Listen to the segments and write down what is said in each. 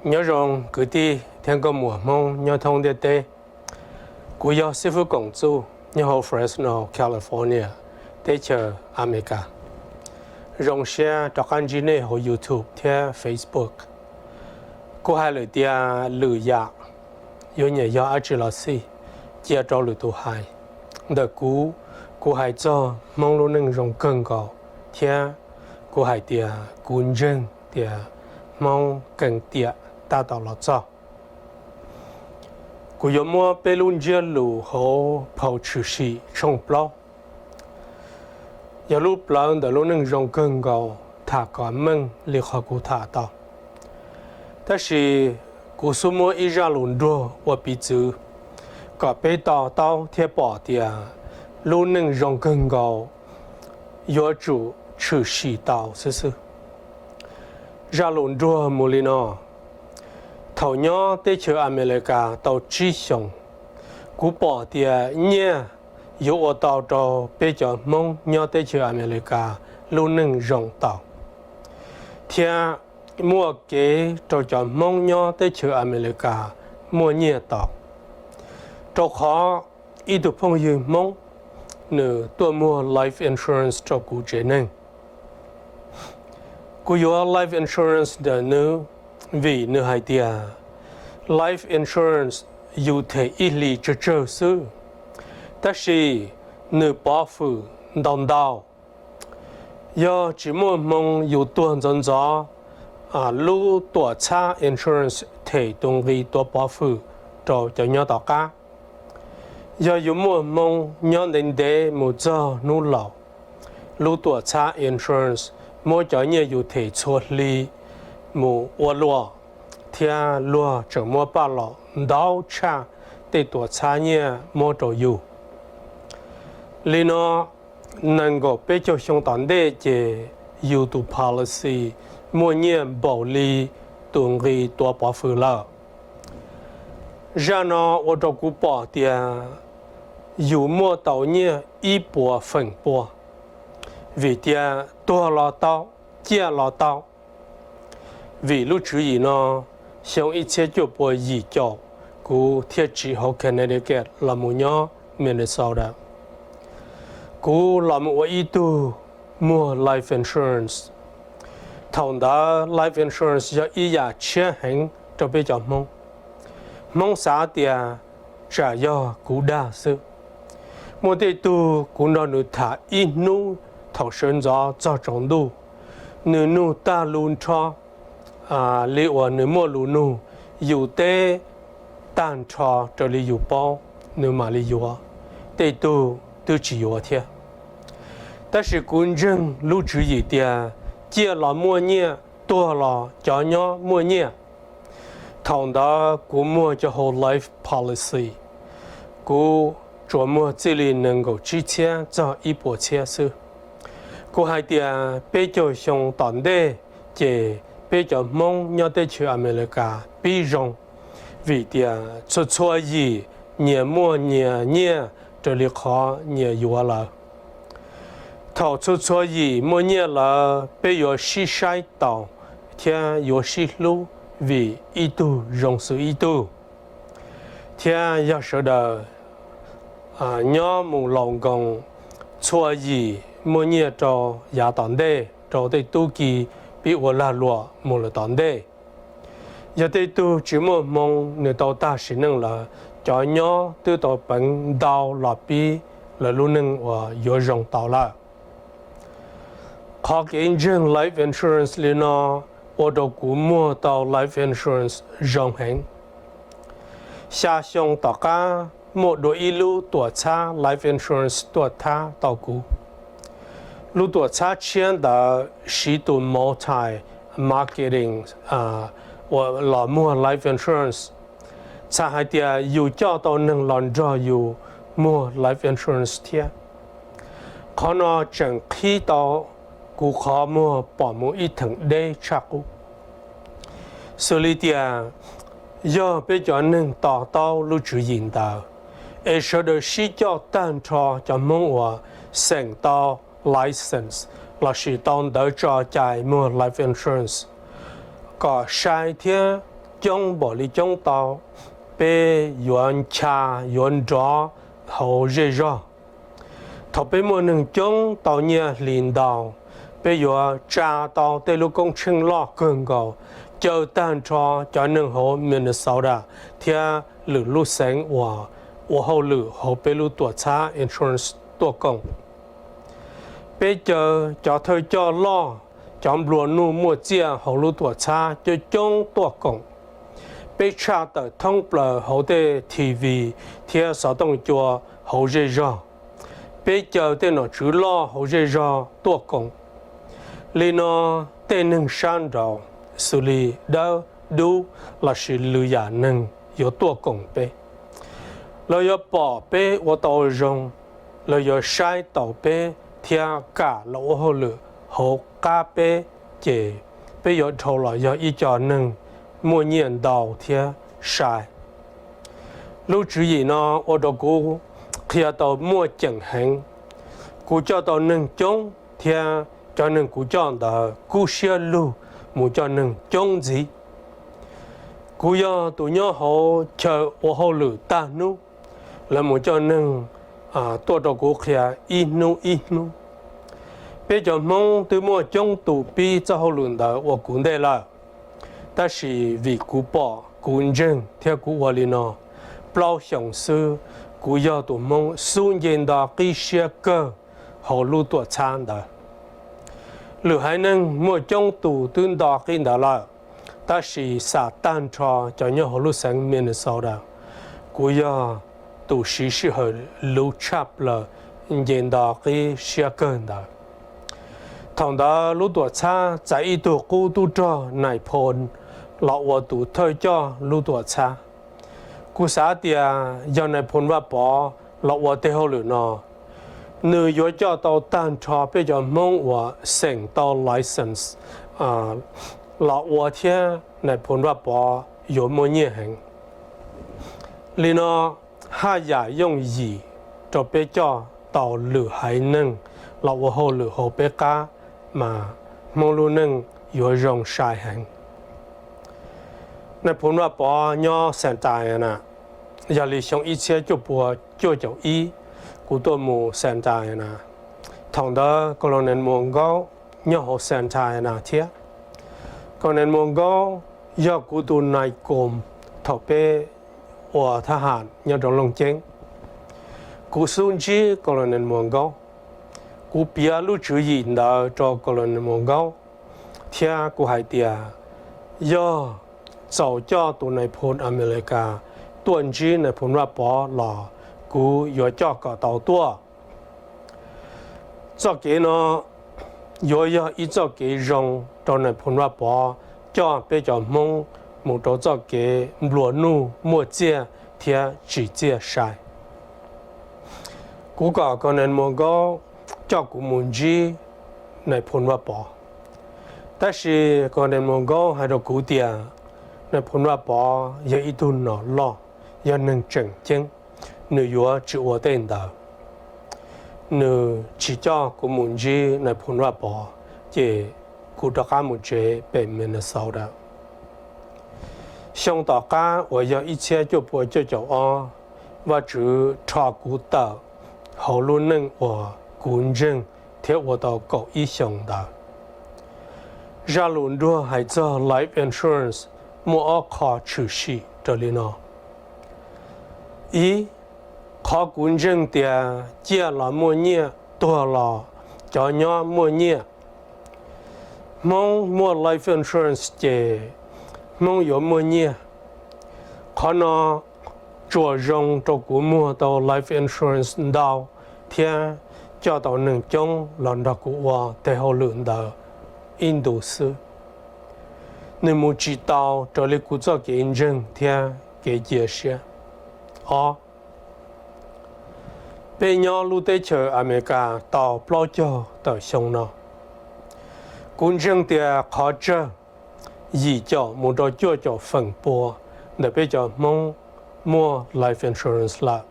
Nyob zoo kwv tij thiab nkauj muam Hmoob nyob thoob ntiaj teb. Kuv yog xib fwb Koom Txuj nyob hauv Fresno, California, teb chaws Amelikas. Zoo siab rov qab ntsib nej hauv YouTube thiab Facebook. Kuv hais lawm tias lwm yam yuav nyiam yog dab tsi los xij, cia rau lwm tus hais. Ntawm kuv, kuv hais txog Hmoob lub neej zoo kawg nkaus, thiab kuv hais tias kuv ntseeg tias Hmoob kees tiam tab tom los txog. Kuv yuav muab peb lub ntsiab lus hauv phau Tshwm Sim tshooj plaub, yog lub plawv ntawm lub neej zoo kawg nkaus tham kom meej li qhov kuv tham tau. Tab sis kuv xub muab ib zaj lus nruag ua piv txwv kom peb to taub thiab pom tias lub neej zoo kawg nkaus yuav tsum tshwm sim tau xwb xwb. Zaj lus nruag mus li no: Thaum nyob teb chaws Amelikas tau tsib xyoos, kuv pom tias nyiaj yuav ua tau rau peb cov Hmoob nyob teb chaws Amelikas lub neej zoo tau, thiab muaj kev rau cov Hmoob nyob teb chaws Amelikas muaj nyiaj tau, rau qhov ib tug phooj ywg Hmoob nws tuaj muag life insurance rau kuv tsev neeg. Kuv yuav life insurance ntawm nws vim nws hais tias life insurance yus them ib hlis tsawg tsawg xwb, tab sis nws pov hwm ntau ntau. Yog tsis muaj hmoo yus tuag ntxov ntxov, lub tuam txhab insurance them tus nqi tuav pov hwm rau cov nyob tom qab. Yog yus muaj hmoo nyob ntev ntev mus txog hnub laus, lub tuam txhab insurance muab cov nyiaj yus them txhua hli mus ua luam, thiab luag tseem muab paj los ntau tshaj tej tuam txhab nyiaj muab rau yus. Li no, nees nkaum peb caug xyoo tom ntej ces yus tus policy muaj nyiaj npaum li tus nqi tuav pov hwm lawm. Zaj no ua rau kuv pom tias yus muaj tau nyiaj ib puas feem pua, vim tias tuag los tau, ciaj los tau. Vim lub tswv yim no, xyoo ib txhiab cuaj pua yim caum, kuv thiaj tsiv hauv Connecticut los mus nyob Minnesota. Kuv los mus ua ib tug muag life insurance. Thaum ntawd life insurance yog ib yam tshiab heev rau peb cov Hmoob. Hmoob xav tias tsam yog kuv dag xwb. Muaj tej tug kuv nrog nws tham ib hnub thaum sawv ntxov txog tsaus ntuj, nws nug tag lus nrho li uas nws muaj lus nug, yus teb tag nrho raws li yus paub, nws mam li yuav. Tej tug twb tsis yuav thiab. Tab sis kuv ntseeg lub tswv yim tias ciaj los muaj nyiaj, tuag los cov nyob muaj nyiaj. Thaum ntawd kuv muag cov whole life policy, kuv tsuas muag txij li nees nkaum tsib txhiab txog ib puas txhiab xwb. Kuv hais tias peb caug xyoo tom ntej ces peb cov Hmoob nyob teb chaws Amelikas pib zoo, vim tias txhua txhua yim nyias muaj nyias nyiaj raws li qhov nyias yuav lawm. Thaum txhua txhua yim muaj nyiaj lawm, peb yuav sib saib taus thiab yuav sib hlub vim ib tug zoo xws ib tug. Thiab yog sawv daws nyob mus laus nkoos, txhua yim muaj nyiaj rau yav tom ntej, rau tej tub ki pib ua lag luam mus lawm tom ntej. Yog tej tug tsis muaj hmoo, nws tau tag sim neej lawm, cov nyob twb tau peev ntau los pib lawv lub neej uas yuav zoo tau lawm. Qhov kev ntseeg life insurance li no ua rau kuv muag tau life insurance zoo heev. Xya xyoo tom qab muaj dua ib lub tuam txhab life insurance tuaj thab tau kuv. Lub tuam txhab tshiab ntawd siv tus multi marketing los muag life insurance. Txhais hais tias yus coj tau neeg los nrog yus muag life insurance thiab. Qhov no tseem qhib tau kuv qhov muag pom mus ib theem deb tshaj qub. Xws li tias, yog peb cov neeg to taub lub tswv yim ntawd, es sawv daws sib coj tag nrho cov Hmoob uas xeem tau license lossis tau ntawv tso cai muag life insurance, kom sai thiab coob npaum li coob tau, peb yuav ncha yuav nrov hauv zej zog. Thaum peb muaj neeg coob tau nyiaj hli ntau, peb yuav tsa tau tej lub koob tsheej loj kawg nkaus, caw tag nrho cov neeg hauv Minnesota thiab lwm lub xeev uas ua hauj lwm hauv peb lub tuam txhab insurance tuaj koom. Peb caw cov thawj coj loj, cov nplua nuj muaj txiaj hauv lub tuam txhab coob coob tuaj koom. Peb tshaj tawm thoob plaws hauv tej T V thiab xov tooj cua hauv zej zog. Peb caw tej nom tswv loj hauv zej zog tuaj koom. Li no tej neeg sab nraud, xws li dawb, dub lossis lwm yam neeg yuav tuaj koom peb. Lawv yuav pom peb ua tau zoo, lawv yuav saib taus peb thiab kam los ua hauj lwm hauv qab peb, ces peb yuav dhau los yog ib co neeg muaj nyiaj ntau thiab sai. Lub tswv yim no ua rau kuv qhia tau muaj ceem heev. Kuv coj tau neeg coob thiab cov neeg kuv coj ntawd kub siab lug mus coj neeg coob ntxiv. Kuv yog tus nyob hauv chaw ua hauj lwm tag hnub, lawv mus coj neeg tuaj rau kuv qhia ib hnub ib hnub. Peb cov Hmoob twb muaj coob tus pib txoj hauj lwm ntawd ua kuv ntej lawm, tab sis vim kuv pom kuv ntseeg thiab kuv ua li no plaub xyoos xwb, kuv yog tus Hmoob xub nce nto qib siab kawg hauv lub tuam txhab ntawd. Lwm haiv neeg muaj coob tus twb nto qib ntawd lawm, tab sis xam tag nrho cov nyob hauv lub xeev Minnesota, kuv yog tus siv sij hawm luv tshaj plaws nce nto qib siab kawg ntawd. Thaum ntawd lub tuam txhab txais ib tug qub tub rog Nais Phoo los ua tus thawj coj lub tuam txhab. Kuv xav tias yog Nais Phoo Vaj Pov los ua tej hauj lwm no, nws yuav coj tau tag nrho peb cov Hmoob uas xeem tau license los ua thiab Nais Phoo Vaj Pov yuav muaj nyiaj heev. Li no haj yam yooj yim rau peb coj tau lwm haiv neeg los ua hauj lwm hauv peb qab, mas Hmoob lub neej yuav zoo sai heev. Nais Phoo Vaj Pov nyob Santa Ana, yog li xyoo ib txhiab cuaj pua cuaj caum ib, kuv tuaj mus Santa Ana. Thaum ntawd Colonel Muas Nkaub nyob hauv Santa Ana thiab. Colonel Muas Nkaub yog kuv tus nais koos thaum peb ua thab ham nyob rau Looj Ceeb. Kuv xub ntsib Colonel Muas Nkaub. Kuv piav lub tswv yim ntawd rau Colonel Muas Nkaub, thiab kuv hais tias yog txaus coj tus Nais Phoo Amelikas tuaj ntsib Nais Phoo Vaj Pov los kuv yuav coj kom tau tuaj. Txoj kev no yuav yog ib txoj kev zoo rau Nais Phoo Vaj Pov coj peb cov Hmoob mus rau txoj kev nplua nuj muaj txiaj thiab tsim txiaj sai. Kuv kom Colonel Muas Nkaub coj kuv mus ntsib Nais Phoo Vaj Pov, tab sis Colonel Muas Nkaub hais rau kuv tias Nais Phoo Vaj Pov yog ib tug nom loj, yog neeg tseem ceeb, nws yuav tsis ua tej ntawd. Nws tsis coj kuv mus ntsib Nais Phoo Vaj Pov, ces kuv rov qab mus tsev pem Minnesota. Xyoo tom qab uas yog ib txhiab cuaj pua cuaj caum ob, Vajtswv rho kuv tawm hauv lub neej uas kuv ntseeg thiab ua tau kaum ib xyoos ntawd. Zaj lus nruag hais txog life insurance muaj ob qho tshwm sim raws li no. Ib, qhov kuv ntseeg tias ciaj los muaj nyiaj, tuag los cov nyob muaj nyiaj. Hmoob muaj life insurance ces Hmoob yuav muaj nyiaj. Qhov no tsuas zoo rau kuv muag tau life insurance ntau thiab coj tau neeg coob los nrog kuv ua tej hauj lwm ntawd ib ntus xwb. Nws mus tsis tau raws li kuv txoj kev ntseeg thiab kev cia siab. Ob, peb nyob lub teb chaws Amelikas tau plaub caug tawm xyoo no. Kuv ntseeg tias qhov tsawg yim caum mus rau cuaj caum feem pua ntawm peb cov Hmoob muaj life insurance lawm.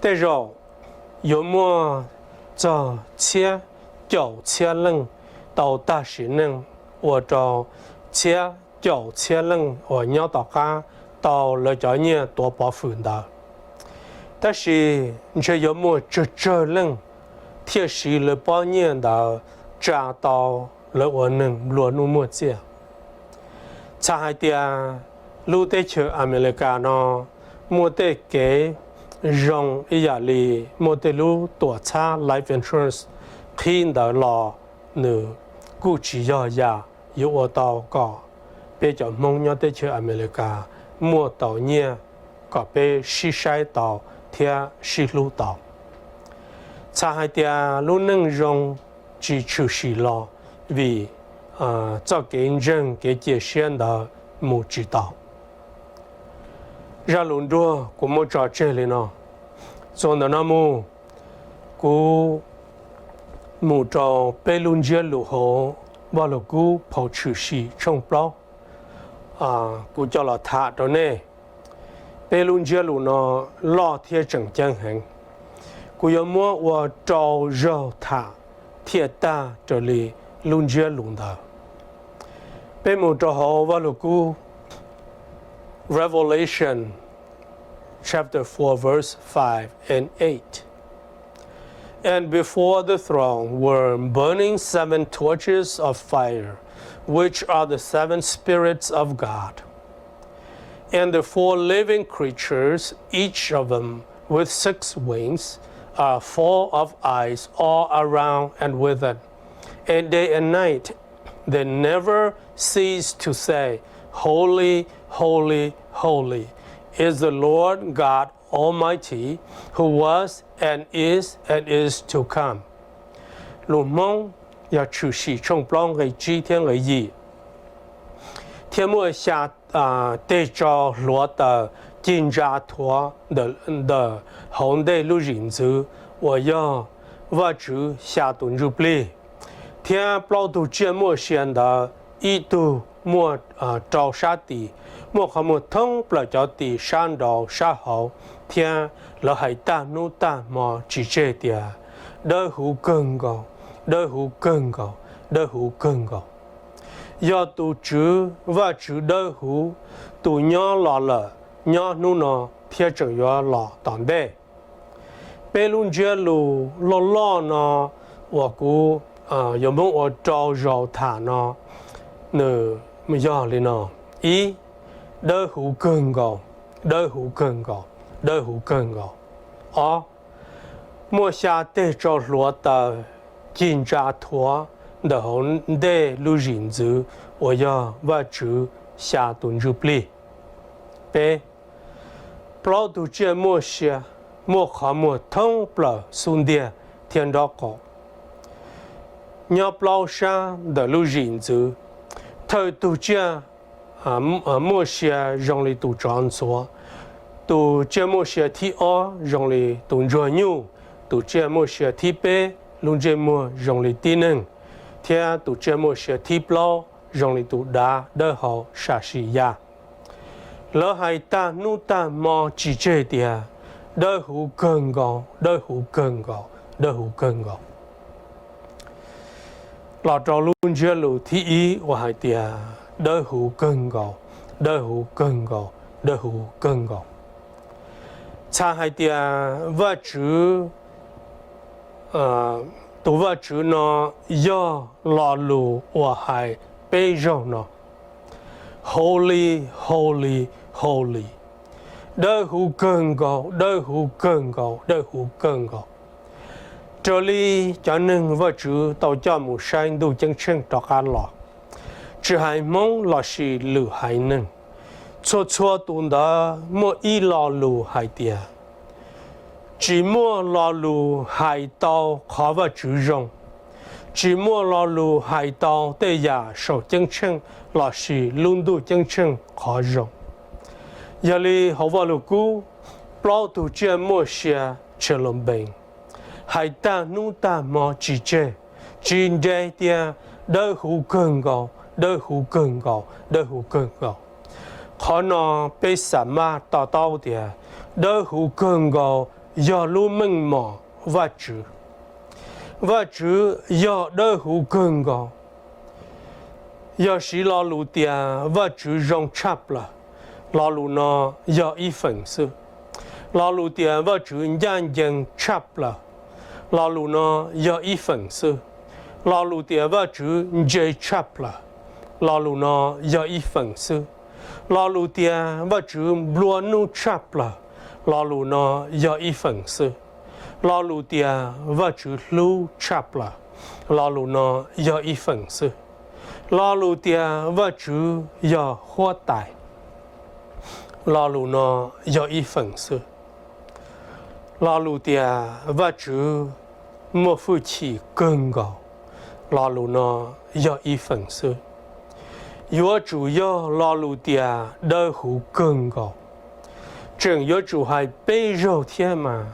Tej zaum yuav muaj txog txhiab caum txhiab leej tau tag sim neej ua rau txhiab caum txhiab leej uas nyob tom qab tau lawv cov nyiaj tuav pov hwm ntawd. Tab sis ntshe yuav muaj tsawg tsawg leej thiaj siv lawv pob nyiaj ntawd tsa tau lawv ua neeg nplua nuj muaj txiaj. Txhais hais tias lub teb chaws Amelikas no muaj tej kev zoo ib yam li muaj tej lub tuam txhab life insurance qhib ntawd los nws kuj tsis yog yam yuav ua tau kom peb cov Hmoob nyob teb chaws Amelikas muaj tau nyiaj kom peb sib saib tau thiab sib hlub tau. Txhais hais tias lub neej zoo tsis tshwm sim los vim txoj kev ntseeg kev cia siab ntawd mus tsis tau. Zaj lus nruag kuv muab tso tseg li no. Txuas ntawm no mus, kuv mus rau peb lub ntsiab lus hauv Vaj Lug Kub phau Tshwm Sim tshooj plaub, kuv coj los tham rau nej. Peb lub ntsiab lus no loj thiab tseem ceeb heev. Kuv yuav muab ua rau zaug tham thiaj tag raws li lub ntsiab lus ntawd. Peb mus rau hauv Vaj Lug Kub, Revelation chapter four, verse five and eight. And before the throne were burning seven torches of fire, which are the seven spirits of God. And the four living creatures, each of them with six wings, are full of eyes all around and within. And day and night they never cease to say, Holy, holy, holy is the Lord God Almighty, who was and is and is to come. Lus Hmoob yog Tshwm Sim tshooj plaub nqe tsib thiab nqe yim, thiab muaj xya teg tsau hluav taws ci ntsa thuav ntawm hauv ntej lub zim ntxwv uas yog Vajtswv xya tus ntsuj plig, thiab plaub tug tsiaj muaj sia ntawd ib tug muaj rau sab tid, muaj qhov muag thoob plaws cov tim sab nraud sab hauv, thiab lawv hais tag hnub tag hmo tsis tseg tias, Dawb huv kawg nkaus, dawb huv kawg nkaus, dawb huv kawg nkaus. Yog tus Tswv Vajtswv dawb huv, tus nyob los lawm, nyob hnub no thiab tseem yuav los tom ntej. Peb lub ntsiab lus loj loj no uas kuv yuav muab ua rau zaus tham no, nws yog li no: ib, dawb huv kawg nkaus, dawb huv kawg nkaus, dawb huv kawg nkaus. Ob, muaj xya teg tsau hluav taws ci ntsa thuav ntawm hauv ntej lub zim ntxwv uas yog Vajtswv xya tus ntsuj plig. Peb, plaub tug tsiaj muaj sia, muaj qhov muag thoob plaws xub ntiag thiab nraub qaum, nyob plaub sab ntawm lub zim ntxwv. Thawj tug tsiaj muaj sia zoo li tus tsov ntxhuav, tus tsiaj muaj sia thib ob zoo li tus ntsuag nyuj, tus tsiaj muaj sia thib peb lub ntsej muag zoo li tib neeg, thiab tus tsiaj muaj sia thib plaub zoo li tus dav dawb hau sam sim ya. Lawv hais tag hnub tag hmo tsis tseg tias, Dawb huv kawg nkaus, dawb huv kawg nkaus, dawb huv kawg nkaus. Los rau lub ntsiab lus thib ib uas hais tias, Dawb huv kawg nkaus, dawb huv kawg nkaus, dawb huv kawg nkaus. Txhais hais tias Vajtswv, tus Vajtswv no yog lo lus uas hais peb zaug no: Holy, holy, holy. Dawb huv kawg nkaus, dawb huv kawg nkaus, dawb huv kawg nkaus. Raws li cov neeg Vajtswv tau coj mus saib ntuj ceeb tsheej rov qab los, tsis hais Hmoob lossis lwm haiv neeg, txhua txhua tus ntawd muaj ib lo lus hais tias, tsis muaj lo lus hais tau qhov Vajtswv zoo, tsis muaj lo lus hais tau tej yam saum ceeb tsheej lossis lub ntuj ceeb tsheej qhov zoo. Yog li hauv Vajluskub, plaub tug tsiaj muaj sia, cherubim, hais tag hnub tag hmo tsis tseg, tsis nres tias, Dawb huv kawg nkaus, dawb huv kawg nkaus, dawb huv kawg nkaus. Qhov no peb xam maj to taub tias dawb huv kawg nkaus yog lub meej mom Vajtswv. Vajtswv yog dawb huv kawg nkaus. Yog siv lo lus tias Vajtswv zoo tshaj plaws, lo lus no yog ib feem xwb. Lo lus tias Vajtswv ncaj ncees tshaj plaws, lo lus no yog ib feem xwb. Lo lus tias Vajtswv ntse tshaj plaws, lo lus no yog ib feem xwb. Lo lus tias Vajtswv nplua nuj tshaj plaws, lo lus no yog ib feem xwb. Lo lus tias Vajtswv hlub tshaj plaws, lo lus no yog ib feem xwb. Lo lus tias Vajtswv yog huab tais, lo lus no yog ib feem xwb. Lo lus tias Vajtswv muaj hwj chim kawg nkaus, lo lus no yog ib feem xwb. Yuav tsum yog lo lus tias dawb huv kawg nkaus. Tseem yuav tsum hais peb zaug thiab mas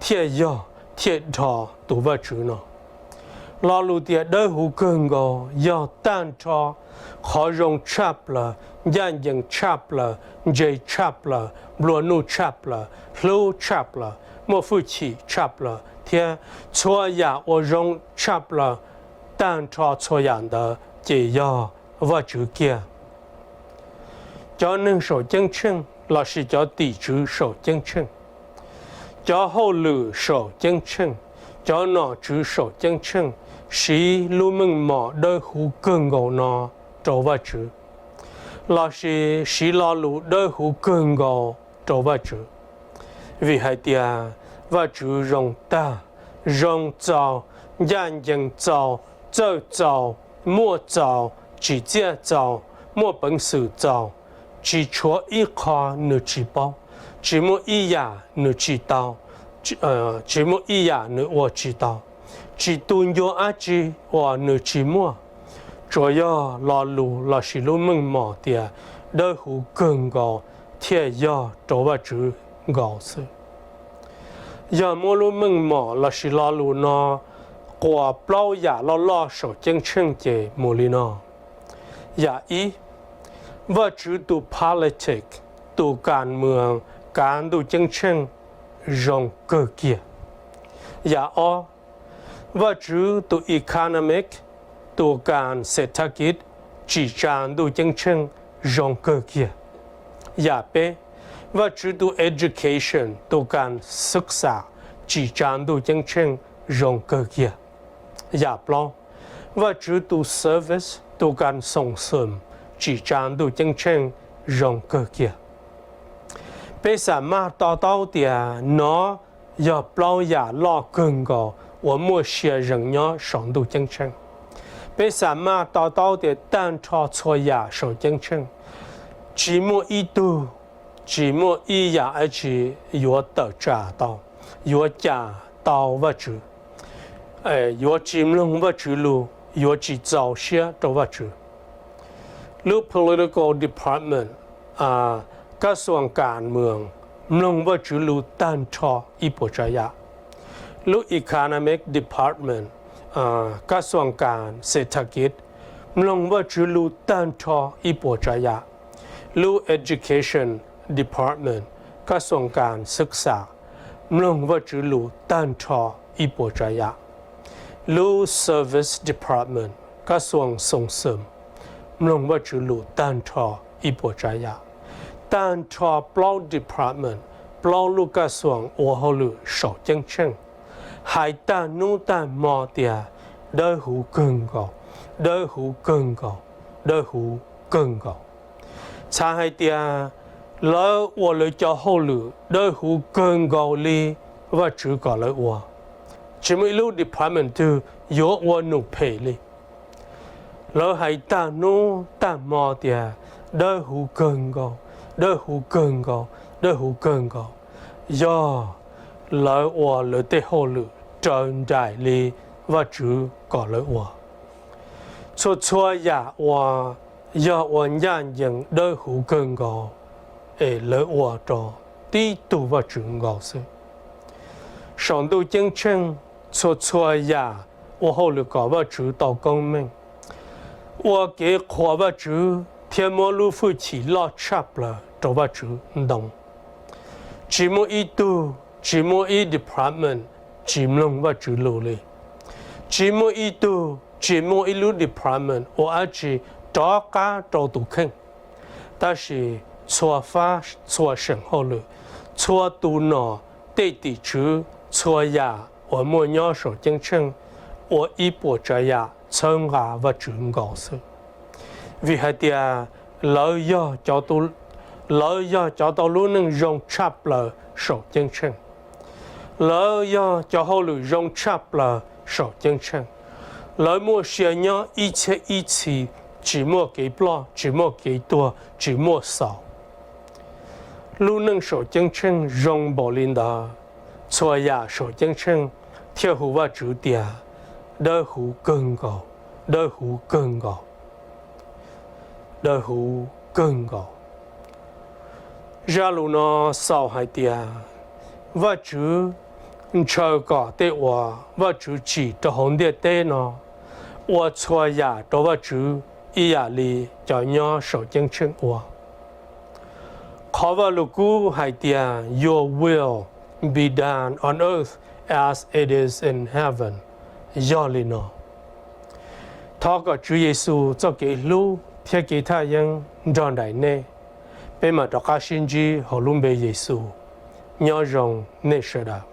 thiaj yog thiaj dhos tus Vajtswv no. Lo lus tias dawb huv kawg nkaus yog tag nrho qhov zoo tshaj plaws, ncaj ncees tshaj plaws, ntse tshaj plaws, nplua nuj tshaj plaws, hlub tshaj plaws, muaj hwj chim tshaj plaws thiab txhua yam uas zoo tshaj plaws, tag nrho txhua yam ntawd ces yog Vajtswv kiag. Cov neeg saum ceeb tsheej lossis cov tim tswv saum ceeb tsheej, cov hauj lwm saum ceeb tsheej, cov nom tswv saum ceeb tsheej siv lub meej mom dawb huv kawg nkaus no rau Vajtswv, lossis siv lo lus dawb huv kawg nkaus rau Vajtswv. Vim hais tias Vajtswv zoo tag, zoo txaus, ncaj ncees txaus, txawj txaus, muaj txaus, tsim txiaj txaus, muaj peev xwm txaus, tsis tshuav ib qho nws tsis paub, tsis muaj ib yam nws tsis tau, tsis muaj ib yam nws ua tsis tau, tsis tu ncua dab tsi uas nws tsis muaj. Tsuas yog lo lus lossis lub meej mom tias dawb huv kawg nkaus thiaj yog rau Vajtswv nkaus xwb. Yog muab lub meej mom lossis lo lus no quas plaub yam loj loj saum ceeb tsheej ces mus li no. Yam ib, Vajtswv tus politics, tus kas mwm kav ntuj ceeb tsheej zoo kawg kiag. Yam ob, Vajtswv tus economic, tus kas xev thab kiv tsim tsa ntuj ceeb tsheej zoo kawg kiag. Yam peb, Vajtswv tus education, tus kas xwb xam tsim tsa ntuj ceeb tsheej zoo kawg kiag. Yam plaub, Vajtswv tus service, tus kas xoom xwm tsim tsa ntuj ceeb tsheej zoo kawg kiag. Peb xam maj to taub tias nov yog plaub yam loj kawg nkaus uas muaj sia zees nyob saum ntuj ceeb tsheej. Peb xam maj to taub tias tag nrho txhua yam saum ceeb tsheej, tsis muaj ib tug, tsis muaj ib yam dab tsi yuav tawm tsam tau, yuav cam tau Vajtswv, yuav tsis mloog Vajtswv lus, yuav tsis txaus siab rau Vajtswv. Lub political department, kab xuam kas mwm, mloog Vajtswv lus tag nrho ib puas tsav yam. Lub economic department, kab xuam kas xev thab kiv, mloog Vajtswv lus tag nrho ib puas tsav yam. Lub education department, kab xuam kas xwb xam, mloog Vajtswv lus tag nrho ib puas tsav yam. Lub service department, kab xuam xoom xwm, mloog Vajtswv lus tag nrho ib puas tsav yam. Tag nrho plaub department, plaub lub kab xuam ua hauj lwm saum ceeb tsheej, hais tag hnub tag hmo tias dawb huv kawg nkaus, dawb huv kawg nkaus, dawb huv kawg nkaus. Txhais hais tias lawv ua lawv cov hauj lwm dawb huv kawg nkaus li Vajtswv kom lawv ua. Tsis muaj ib lub department twg yuav ua num phem li. Lawv hais tag hnub tag hmo tias dawb huv kawg nkaus, dawb huv kawg nkaus, dawb huv kawg nkaus, yog lawv ua lawv tej hauj lwm raws nraim li Vajtswv kom lawv ua. Txhua txhua yam uas yog ua ncaj ncees dawb huv kawg nkaus es lawv ua rau tib tug Vajtswv nkaus xwb. Saum ntuj ceeb tsheej, txhua txhua yam ua hauj lwm kom Vajtswv tau koob meej, ua kev qhuas Vajtswv thiab muab lub hwj chim loj tshaj plaws rau Vajtswv ntoo. Tsis muaj ib tug, tsis muaj ib department tsis mloog Vajtswv lus li. Tsis muaj ib tug, tsis muaj ib lub department ua dab tsi rov qab rau tus kheej. Tab sis txhua fab txhua seem hauj lwm, txhua tus nom tej tim tswv, txhua yam uas muaj nyob saum ceeb tsheej ua ib puas tsav yam txhawb nqa Vajtswv nkaus xwb. Vim hais tias lawv yog cov tau lub neej zoo tshaj plaws saum ceeb tsheej. Lawv yog cov hauj lwm zoo tshaj plaws saum ceeb tsheej. Lawv muaj sia nyob ib txhiab ib txhis, tsis muaj kev ploj, tsis muaj kev tuag, tsis muaj xaus. Lub neej saum ceeb tsheej zoo npaum li ntawd, txhua yam saum ceeb tsheej thiaj hu Vajtswv tias dawb huv kawg nkaus, dawb huv kawg nkaus, dawb huv kawg nkaus. Zaj lus no xaus hais tias Vajtswv ntshaw kom tej uas Vajtswv tsim rau hauv ntiaj teb no ua txhua yam rau Vajtswv ib yam li cov nyob saum ceeb tsheej ua. Qhov Vajluskub hais tias Your will be done on earth as it is in heaven. Yog li no, thov kom Tswv Yexus txoj kev hlub thiab kev thaj yeeb nrog nraim nej. Peb mam rov qab sib ntsib hauv lub npe Yexus. Nyob zoo nej sawv daws.